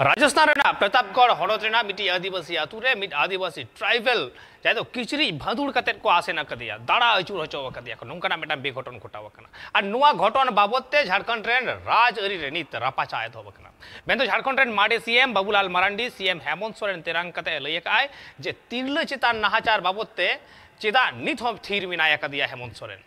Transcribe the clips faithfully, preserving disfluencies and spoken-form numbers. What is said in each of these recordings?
ᱨᱟᱡᱚᱥᱛᱷᱟᱱ ᱨᱮᱱᱟᱜ ᱯᱨᱚᱛᱟᱯᱜᱚᱲ ᱦᱚᱱᱚᱛ ᱨᱮᱱᱟᱜ ᱢᱤᱫᱴᱤᱡ ᱟᱹᱫᱤᱵᱟᱹᱥᱤ ᱟᱛᱩ ᱨᱮ ᱢᱤᱫ ᱟᱹᱫᱤᱵᱟᱹᱥᱤ ᱴᱨᱟᱭᱵᱮᱞ, ᱡᱟᱦᱟᱸᱭ ᱫᱚ ᱠᱤᱪᱨᱤᱡ ᱵᱷᱟᱸᱫᱩᱲ ᱠᱟᱛᱮᱫ ᱠᱚ ᱟᱥᱮᱱ ᱟᱠᱟᱫᱮᱭᱟ, ᱫᱟᱲᱟ ᱟᱹᱪᱩᱨ ᱦᱚᱪᱚ ᱟᱠᱟᱫᱮᱭᱟ ᱠᱚ, ᱱᱚᱝᱠᱟᱱᱟᱜ ᱢᱤᱫᱴᱟᱝ ᱵᱮᱜᱷᱚᱴᱚᱱ ᱜᱷᱚᱴᱟᱣ ᱟᱠᱟᱱᱟ᱾ ᱟᱨ ᱱᱚᱣᱟ ᱜᱷᱚᱴᱚᱱ ᱵᱟᱵᱚᱫ ᱛᱮ ᱡᱷᱟᱲᱠᱷᱚᱸᱰ ᱨᱮᱱ ᱨᱟᱡᱽᱟᱹᱨᱤ ᱨᱮ ᱱᱤᱛ ᱨᱟᱯᱟᱪᱟᱜ ᱮᱛᱚᱦᱚᱵ ᱟᱠᱟᱱᱟ᱾ ᱢᱮᱱᱫᱚ ᱡᱷᱟᱲᱠᱷᱚᱸᱰ ᱨᱮᱱ ᱢᱟᱨᱮ ᱥᱤ ᱮᱢ ᱵᱟᱵᱩᱞᱟᱞ ᱢᱟᱨᱟᱱᱰᱤ ᱥᱤ ᱮᱢ ᱦᱮᱢᱚᱱᱛ ᱥᱚᱨᱮᱱ ᱛᱮᱨᱟᱝ ᱠᱟᱛᱮ ᱞᱟᱹᱭ ᱟᱠᱟᱫᱼᱟᱭ ᱡᱮ ᱛᱤᱨᱞᱟᱹ ᱪᱮᱛᱟᱱ ᱱᱟᱦᱟᱪᱟᱨ ᱵᱟᱵᱚᱫ ᱛᱮ ᱪᱮᱫᱟᱜ ᱱᱤᱛ ᱦᱚᱸ ᱛᱷᱤᱨ ᱢᱮᱱᱟᱭ ᱟᱠᱟᱫᱮᱭᱟ ᱦᱮᱢᱚᱱᱛ ᱥᱚᱨᱮᱱ᱾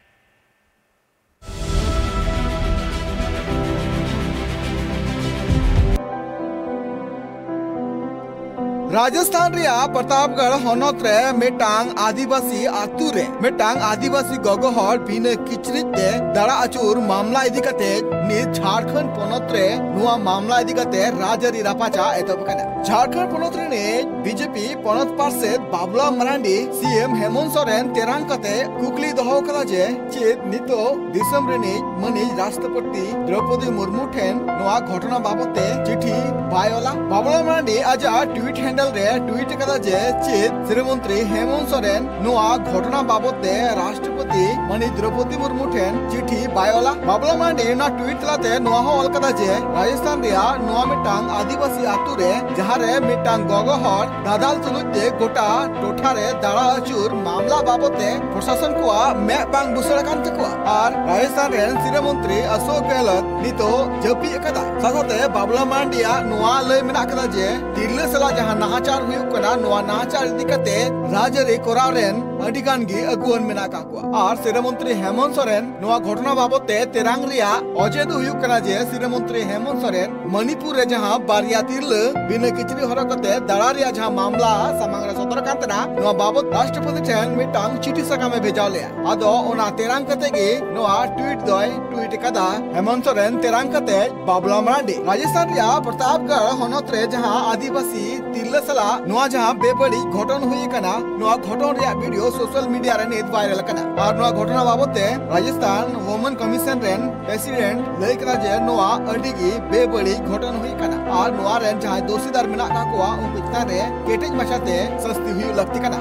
ᱨᱟᱡᱚᱥᱛᱷᱟᱱ ᱨᱮᱭᱟᱜ ᱯᱨᱚᱛᱟᱯᱜᱚᱲ ᱦᱚᱱᱚᱛ ᱨᱮ ᱢᱤᱫᱴᱟᱝ ᱟᱹᱫᱤᱵᱟᱹᱥᱤ ᱟᱛᱩ ᱨᱮ ᱢᱤᱫᱴᱟᱝ ᱟᱹᱫᱤᱵᱟᱹᱥᱤ ᱜᱚᱜᱚ ᱦᱚᱲ ᱵᱤᱱᱟᱹ ᱠᱤᱪᱨᱤᱡ ᱛᱮ ᱫᱟᱲᱟ ᱟᱹᱪᱩᱨ ᱢᱟᱢᱞᱟ ᱤᱫᱤ ᱠᱟᱛᱮ ᱱᱤᱛ ᱡᱷᱟᱲᱠᱷᱚᱸᱰ ᱯᱚᱱᱚᱛ ᱨᱮ ᱱᱚᱣᱟ ᱢᱟᱢᱞᱟ ᱤᱫᱤ ᱠᱟᱛᱮ ᱨᱟᱡᱽᱟᱹᱨᱤ ᱨᱟᱯᱟᱪᱟᱜ ᱮᱛᱚᱦᱚᱵ ᱟᱠᱟᱱᱟ᱾ ᱡᱷᱟᱲᱠᱷᱚᱸᱰ ᱯᱚᱱᱚᱛ ᱨᱤᱱᱤᱡ ᱵᱤᱡᱮᱯᱤ ᱯᱚᱱᱚᱛ ᱯᱟᱨᱥᱮᱛ ᱵᱟᱵᱞᱟ ᱢᱟᱨᱟᱱᱰᱤ ᱥᱤ ᱮᱢ ᱦᱮᱢᱚᱱᱛ ᱥᱚᱨᱮᱱ ᱛᱮᱨᱟᱝ ᱠᱟᱛᱮ ᱠᱩᱠᱞᱤ ᱫᱚᱦᱚ ᱠᱟᱫᱟ ᱡᱮ ᱪᱮᱫ ᱱᱤᱛᱚᱜ ᱫᱤᱥᱚᱢ ᱨᱤᱱᱤᱡ ᱢᱟᱹᱱᱤᱡ ᱨᱟᱥᱴᱨᱚᱯᱚᱛᱤ ᱫᱨᱚᱯᱚᱫᱤ ᱢᱩᱨᱢᱩ ᱴᱷᱮᱱ ᱱᱚᱣᱟ ᱜᱷᱚᱴᱚᱱᱟ ᱵᱟᱵᱚᱛ ᱛᱮ ᱪᱤᱴᱷᱤ ᱵᱟᱭ ᱚᱞᱟ? ᱵᱟᱵᱞᱟ ᱢᱟᱨᱟᱱᱰᱤ ᱟᱡᱟᱜ ᱴᱩᱭᱤᱴ ᱦᱮᱱᱰᱮᱞ ᱨᱮ ᱴᱩᱭᱤᱴ ᱠᱟᱫᱟ ᱡᱮ ᱪᱮᱫ ᱥᱨᱤ ᱢᱚᱱᱛᱨᱤ ᱦᱮᱢᱚᱱᱛ ᱥᱚᱨᱮᱱ ᱱᱚᱣᱟ ᱜᱷᱚᱴᱚᱱᱟ ᱵᱟᱵᱚᱛ ᱛᱮ ᱨᱟᱥᱴᱨᱚᱯᱚᱛᱤ ᱢᱟᱹᱱᱤᱡ ᱫᱨᱚᱯᱚᱫᱤ ᱢᱩᱨᱢᱩ ᱴᱷᱮᱱ ᱪᱤᱴᱷᱤ ᱵᱟᱭ ᱚᱞᱟ? ᱵᱟᱵᱞᱟ ᱢᱟᱨᱟᱱᱰᱤ ᱚᱱᱟ ᱴᱩᱭᱤᱴ ᱛᱟᱞᱟᱛᱮ ᱱᱚᱣᱟ ᱦᱚᱸ ᱚᱞ ᱠᱟᱫᱟ ᱡᱮ ᱨᱟᱡᱚᱥᱛᱷᱟᱱ ᱨᱮᱭᱟᱜ ᱱᱚᱣᱟ ᱢᱤᱫᱴᱟᱝ ᱟᱹᱫᱤᱵᱟᱹᱥᱤ ᱟᱛᱩ ᱨᱮ ᱡᱟᱦᱟᱸ ᱨᱮ ᱢᱤᱫᱴᱟᱝ ᱜᱚᱜᱚ ᱦᱚᱲ ᱫᱟᱫᱟᱞ ᱛᱩᱞᱩᱡ ᱛᱮ ᱜᱚᱴᱟ ᱴᱚᱴᱷᱟ ᱨᱮ ᱫᱟᱲᱟ ᱟᱹᱪᱩᱨ ᱢᱟᱢᱞᱟ ᱵᱟᱵᱚᱛ ᱛᱮ ᱯᱨᱚᱥᱟᱥᱚᱱ ᱠᱚᱣᱟᱜ ᱢᱮᱫ ᱵᱟᱝ ᱵᱩᱥᱟᱹᱲ ᱟᱠᱟᱱ ᱛᱟᱠᱚᱣᱟ᱾ ᱟᱨ ᱨᱟᱡᱚᱥᱛᱷᱟᱱ ᱨᱮᱱ ᱥᱤᱨᱟᱹ ᱢᱚᱱᱛᱨᱤ ᱚᱥᱳᱠ ᱜᱮᱦᱞᱚᱛ ᱱᱤᱛᱚᱜ ᱡᱟᱹᱯᱤᱫ ᱟᱠᱟᱫᱟ᱾ ᱥᱟᱶᱛᱮ ᱵᱟᱵᱞᱟ ᱢᱟᱨᱟᱱᱰᱤᱭᱟᱜ ᱱᱚᱣᱟ ᱞᱟᱹᱭ ᱢᱮᱱᱟᱜ ᱟᱠᱟᱫᱟ ᱡᱮ ᱛᱤᱨᱞᱟᱹ ᱥᱟᱞᱟᱜ ᱡᱟᱦᱟᱸ ᱱᱟᱦᱟᱪᱟᱨ ᱦᱩᱭᱩᱜ ᱠᱟᱱᱟ, ᱱᱚᱣᱟ ᱱᱟᱦᱟᱪᱟᱨ ᱤᱫᱤ ᱠᱟᱛᱮ ᱨᱟᱡᱽᱟᱹᱨᱤ ᱠᱚᱨᱟᱣ ᱨᱮᱱ ᱟᱹᱰᱤ ᱜᱟᱱ ᱜᱮ ᱟᱹᱜᱩᱣᱟᱹᱱ ᱢᱮᱱᱟᱜ ᱟᱠᱟᱫ ᱠᱚᱣᱟ᱾ ᱟᱨ ᱥᱤᱨᱟᱹ ᱢᱚᱱᱛᱨᱤ ᱦᱮᱢᱚᱱᱛ ᱥᱚᱨᱮᱱ ᱱᱚᱣᱟ ᱜᱷᱚᱴᱚᱱᱟ ᱵᱟᱵᱚᱛ ᱛᱮ ᱛᱮᱨᱟᱝ ᱨᱮᱭᱟᱜ ᱚᱡᱮ ᱫᱚ ᱦᱩᱭᱩᱜ ᱠᱟᱱᱟ ᱡᱮ ᱥᱤᱨᱟᱹ ᱢᱚᱱᱛᱨᱤ ᱦᱮᱢᱚᱱᱛ ᱥᱚᱨᱮᱱ ᱢᱚᱱᱤᱯᱩᱨ ᱨᱮ ᱡᱟᱦᱟᱸ ᱵᱟᱨᱭᱟ ᱛᱤᱨᱞᱟᱹ ᱵᱤᱱᱟᱹ ᱠᱤᱪᱨᱤᱡ ᱦᱚᱨᱚᱜ ᱠᱟᱛᱮ ᱫᱟᱲᱟ ᱨᱮᱭᱟᱜ ᱡᱟᱦᱟᱸ ᱢᱟᱢᱞᱟ ᱥᱟᱢᱟᱝ ᱨᱮ ᱥᱚᱫᱚᱨ ᱟᱠᱟᱱ ᱛᱟᱦᱮᱱᱟ, ᱱᱚᱣᱟ ᱵᱟᱵᱚᱛ ᱨᱟᱥᱴᱨᱚᱯᱚᱛᱤ ᱴᱷᱮᱱ ᱢᱤᱫᱴᱟᱝ ᱪᱤᱴᱷᱤ ᱥᱟᱠᱟᱢ ᱮ ᱵᱷᱮᱡᱟ ᱞᱮᱫᱼᱟ᱾ ᱟᱫᱚ ᱚᱱᱟ ᱛᱮᱨᱟᱝ ᱠᱟᱛᱮ ᱜᱮ ᱱᱚᱣᱟ ᱴᱩᱭᱤᱴ ᱫᱚᱭ ᱴᱩᱭᱤᱴ ᱟᱠᱟᱫᱟ ᱦᱮᱢᱚᱱᱛ ᱥᱚᱨᱮᱱ ᱛᱮᱨᱟᱝ ᱠᱟᱛᱮ ᱵᱟᱵᱞᱟ ᱢᱟᱨᱟᱱᱰᱤ᱾ ᱨᱟᱡᱚᱥᱛᱷᱟᱱ ᱨᱮᱭᱟᱜ ᱯᱨᱚᱛᱟᱯᱜᱚᱲ ᱦᱚᱱᱚᱛ ᱨᱮ ᱡᱟᱦᱟᱸ ᱟᱹᱫᱤᱵᱟᱹᱥᱤ ᱛᱤᱨᱞᱟᱹ ᱥᱟᱞᱟᱜ ᱱᱚᱣᱟ ᱡᱟᱦᱟᱸ ᱵᱮᱵᱟᱹᱲᱤᱡ ᱜᱷᱚᱴᱚᱱ ᱦᱩᱭ ᱟᱠᱟᱱᱟ, ᱱᱚᱣᱟ ᱜᱷᱚᱴᱚᱱ ᱨᱮᱭᱟᱜ ᱵᱷᱤᱰᱤᱭᱳ ᱥᱳᱥᱟᱞ ᱢᱤᱰᱤᱭᱟ ᱨᱮ ᱱᱤᱛ ᱵᱷᱟᱭᱨᱟᱞ ᱟᱠᱟᱱᱟ᱾ ᱟᱨ ᱱᱚᱣᱟ ᱜᱷᱚᱴᱚᱱᱟ ᱵᱟᱵᱚᱛ ᱛᱮ ᱨᱟᱡᱚᱥᱛᱷᱟᱱ ᱣᱩᱢᱮᱱ ᱠᱚᱢᱤᱥᱚᱱ ᱨᱮᱱ ᱯᱨᱮᱥᱤᱰᱮᱱᱴ ᱞᱟᱹᱭ ᱠᱟᱫᱟ ᱡᱮ ᱱᱚᱣᱟ ᱟᱹᱰᱤ ᱜᱮ ᱵᱮᱵᱟᱹᱲᱤᱡ ᱜᱷᱚᱴᱚᱱ ᱦᱩᱭ ᱟᱠᱟᱱᱟ ᱟᱨ ᱱᱚᱣᱟ ᱨᱮᱱ ᱡᱟᱦᱟᱸᱭ ᱫᱳᱥᱤᱫᱟᱨ ᱢᱮᱱᱟᱜ ᱟᱠᱟᱫ ᱠᱚᱣᱟ ᱩᱱᱠᱩ ᱪᱮᱛᱟᱱ ᱨᱮ ᱠᱮᱴᱮᱡ ᱢᱟᱪᱷᱟᱛᱮ ᱥᱟᱹᱥᱛᱤ ᱦᱩᱭᱩᱜ ᱞᱟᱹᱠᱛᱤ ᱠᱟᱱᱟ᱾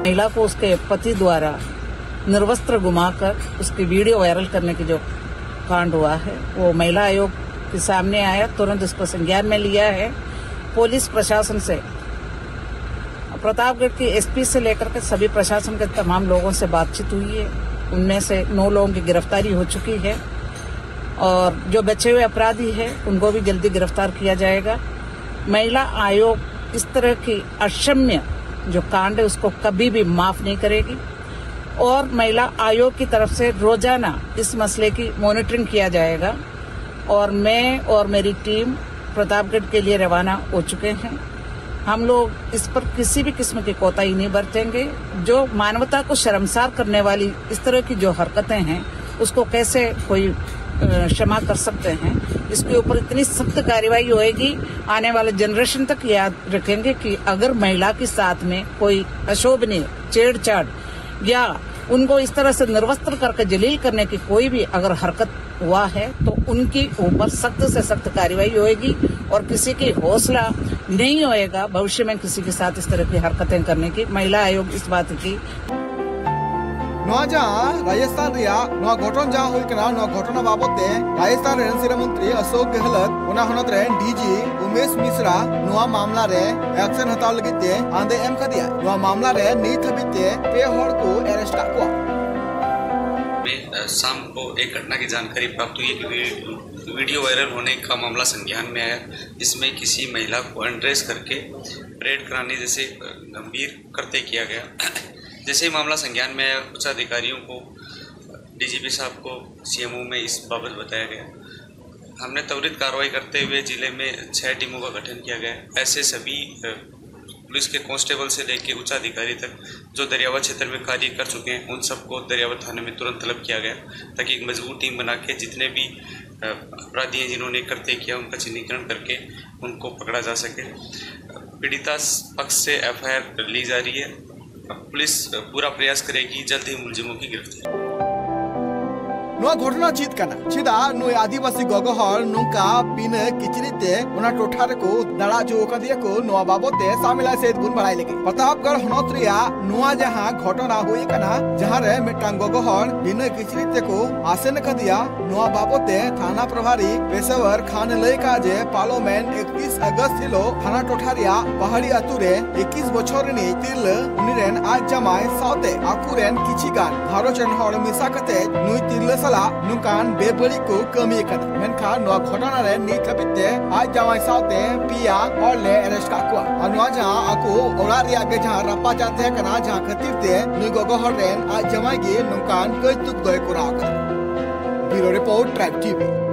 महिला को उसके पति द्वारा निर्वस्त्र घुमाकर उसकी वीडियो वायरल करने की जो कांड हुआ है, वो महिला आयोग सामने आया, तुरंत उसको संज्ञान में लिया है। पुलिस प्रशासन से, प्रतापगढ़ की एसपी से लेकर के सभी प्रशासन के तमाम लोगों से बातचीत हुई है। उनमें से नौ लोगों की गिरफ्तारी हो चुकी है और जो बचे हुए अपराधी हैं उनको भी जल्दी गिरफ्तार किया जाएगा। महिला आयोग इस तरह की अक्षम्य जो कांड है उसको कभी भी माफ नहीं करेगी और महिला आयोग की तरफ से रोजाना इस मसले की मॉनिटरिंग किया जाएगा। और मैं और मेरी टीम प्रतापगढ़ के लिए रवाना हो चुके हैं। हम लोग इस पर किसी भी किस्म की कोताही नहीं बरतेंगे। जो मानवता को शर्मसार करने वाली इस तरह की जो हरकतें हैं, उसको कैसे कोई अ, क्षमा कर सकते हैं? इसके ऊपर इतनी सख्त कार्रवाई होएगी, आने वाले जनरेशन तक याद रखेंगे कि अगर महिला के साथ में कोई अशोभनीय छेड़छाड़ या उनको इस तरह से निर्वस्त्र करके जलील करने की कोई भी अगर हरकत हुआ है तो उनके ऊपर सख्त से सख्त कार्रवाई होएगी और किसी की हौसला नहीं होएगा भविष्य में किसी के साथ इस तरह की हरकतें करने की। महिला आयोग इस बात की ᱱᱚᱣᱟ ᱡᱟᱦᱟᱸ ᱨᱟᱡᱚᱥᱛᱷᱟᱱ ᱨᱮᱭᱟᱜ ᱱᱚᱣᱟ ᱜᱷᱚᱴᱚᱱ ᱡᱟᱦᱟᱸ ᱦᱩᱭ ᱠᱟᱱᱟ, ᱱᱚᱣᱟ ᱜᱷᱚᱴᱚᱱᱟ ᱵᱟᱵᱚᱛ ᱛᱮ ᱨᱟᱡᱚᱥᱛᱷᱟᱱ ᱨᱮᱱ ᱥᱤᱨᱟᱹ ᱢᱚᱱᱛᱨᱤ ᱚᱥᱳᱠ ᱜᱮᱦᱞᱚᱛ, ᱚᱱᱟ ᱦᱚᱱᱚᱛ ᱨᱮᱱ ᱰᱤᱡᱤ ᱩᱢᱮᱥ ᱢᱤᱥᱨᱟ ᱱᱚᱣᱟ ᱢᱟᱢᱞᱟ ᱨᱮ ᱮᱠᱥᱮᱱ ᱦᱟᱛᱟᱣ ᱞᱟᱹᱜᱤᱫ ᱛᱮ ᱟᱸᱫᱮ ᱮᱢ ᱠᱟᱫᱮᱭᱟ᱾ ᱱᱚᱣᱟ ᱢᱟᱢᱞᱟ ᱨᱮ ᱱᱤᱛ ᱦᱟᱹᱵᱤᱡ ᱛᱮ ᱯᱮ ᱦᱚᱲ ᱠᱚ ᱮᱨᱮᱥᱴ ᱟᱠᱟᱫ ᱠᱚᱣᱟ᱾ में अ, शाम को एक घटना की जानकारी प्राप्त हुई कि वी-, वीडियो वायरल होने का मामला संज्ञान में आया, जिसमें किसी महिला को अनड्रेस करके परेड कराने जैसे अ, गंभीर कृत्य किया गया। जैसे ही मामला संज्ञान में आया, उच्चाधिकारियों को, डीजीपी साहब को, सीएमओ में इस बाबत बताया गया। हमने त्वरित कार्रवाई करते हुए जिले में छह टीमों का गठन किया गया है। ऐसे सभी अ, पुलिस के कांस्टेबल से लेके उच्च अधिकारी तक जो दरियावा क्षेत्र में कार्य कर चुके हैं, उन सबको दरियावा थाने में तुरंत तलब किया गया, ताकि एक मजबूत टीम बना के जितने भी अ, अपराधी हैं जिन्होंने कृत्य किया, उनका चिन्हीकरण करके उनको पकड़ा जा सके। पीड़िता पक्ष से एफआईआर ली जा रही है। पुलिस पूरा प्रयास करेगी जल्द ही मुलजिमों की गिरफ्तारी। ᱱᱚᱣᱟ ᱜᱷᱚᱴᱚᱱᱟ ᱪᱮᱫ ᱠᱟᱱᱟ? ᱪᱮᱫᱟᱜ ᱱᱩᱭ ᱟᱹᱫᱤᱵᱟᱹᱥᱤ ᱜᱚᱜᱚ ᱦᱚᱲ ᱱᱚᱝᱠᱟ ᱵᱤᱱᱟᱹ ᱠᱤᱪᱨᱤᱡ ᱛᱮ ᱚᱱᱟ ᱴᱚᱴᱷᱟ ᱨᱮᱠᱚ ᱫᱟᱬᱟ ᱦᱚᱪᱚ ᱟᱠᱟᱫᱮᱭᱟ ᱠᱚ? ᱱᱚᱣᱟ ᱵᱟᱵᱚᱛ ᱛᱮ ᱥᱟᱢᱤᱞᱟ ᱥᱮᱫ ᱵᱚᱱ ᱵᱟᱲᱟᱭ ᱞᱮᱜᱮ᱾ ᱯᱨᱚᱛᱟᱯᱜᱚᱲ ᱦᱚᱱᱚᱛ ᱨᱮᱭᱟᱜ ᱱᱚᱣᱟ ᱡᱟᱦᱟᱸ ᱜᱷᱚᱴᱚᱱᱟ ᱦᱩᱭ ᱟᱠᱟᱱᱟ, ᱡᱟᱦᱟᱸ ᱨᱮ ᱢᱤᱫᱴᱟᱝ ᱜᱚᱜᱚ ᱦᱚᱲ ᱵᱤᱱᱟᱹ ᱠᱤᱪᱨᱤᱡ ᱛᱮᱠᱚ ᱟᱥᱮᱱ ᱟᱠᱟᱫᱮᱭᱟ, ᱱᱚᱣᱟ ᱵᱟᱵᱚᱛ ᱛᱮ ᱛᱷᱟᱱᱟ ᱯᱨᱚᱵᱷᱟᱨᱤ ᱯᱮᱥᱟᱣᱟᱨ ᱠᱷᱟᱱ ᱮ ᱞᱟᱹᱭ ᱠᱟᱜᱼᱟ ᱡᱮ ᱯᱟᱨᱞᱟᱢᱮᱱᱴ ᱮᱠᱛᱤᱥ ᱟᱜᱚᱥᱴ ᱦᱤᱞᱳᱜ ᱛᱷᱟᱱᱟ ᱴᱚᱴᱷᱟ ᱨᱮᱭᱟᱜ ᱯᱟᱦᱟᱲᱤ ᱟᱛᱩ ᱨᱮ ᱮᱠᱤᱥ ᱵᱚᱪᱷᱚᱨ ᱨᱤᱱᱤᱡ ᱛᱤᱨᱞᱟᱹ ᱩᱱᱤ ᱨᱮᱱ ᱟᱡ ᱡᱟᱢᱟᱭ ᱥᱟᱶᱛᱮ ᱟᱠᱚ ᱨᱮᱱ ᱠᱤᱪᱷᱤ ᱜᱟᱱ ᱜᱷᱟᱨᱚᱸᱡᱽ ᱨᱮᱱ ᱦᱚᱲ ᱢᱮᱥᱟ ᱠᱟᱛᱮ ᱱᱩᱭ ᱛᱤᱨᱞᱟᱹ ᱥᱟᱞᱟᱜ ᱱᱚᱝᱠᱟᱱ ᱵᱮᱵᱟᱹᱲᱤᱡ ᱠᱚ ᱠᱟᱹᱢᱤ ᱟᱠᱟᱫᱟ᱾ ᱢᱮᱱᱠᱷᱟᱱ ᱱᱚᱣᱟ ᱜᱷᱚᱴᱚᱱᱟ ᱨᱮ ᱱᱤᱛ ᱦᱟᱹᱵᱤᱡ ᱛᱮ ᱟᱡ ᱡᱟᱶᱟᱭ ᱥᱟᱶᱛᱮ ᱯᱮᱭᱟ ᱦᱚᱲ ᱞᱮ ᱟᱨᱮᱥᱴ ᱠᱟᱜ ᱠᱚᱣᱟ᱾ ᱟᱨ ᱱᱚᱣᱟ ᱡᱟᱦᱟᱸ ᱟᱠᱚ ᱚᱲᱟᱜ ᱨᱮᱭᱟᱜ ᱜᱮ ᱡᱟᱦᱟᱸ ᱨᱟᱯᱟᱪᱟᱜ ᱛᱟᱦᱮᱸ ᱠᱟᱱᱟ, ᱡᱟᱦᱟᱸ ᱠᱷᱟᱹᱛᱤᱨ ᱛᱮ ᱱᱩᱭ ᱜᱚᱜᱚ ᱦᱚᱲ ᱨᱮᱱ ᱟᱡ ᱡᱟᱶᱟᱭ ᱜᱮ ᱱᱚᱝᱠᱟᱱ ᱠᱟᱹᱭᱛᱩᱠ ᱫᱚᱭ ᱠᱚᱨᱟᱣ ᱟᱠᱟᱫᱟ᱾ Bureau Report, Tribe T V.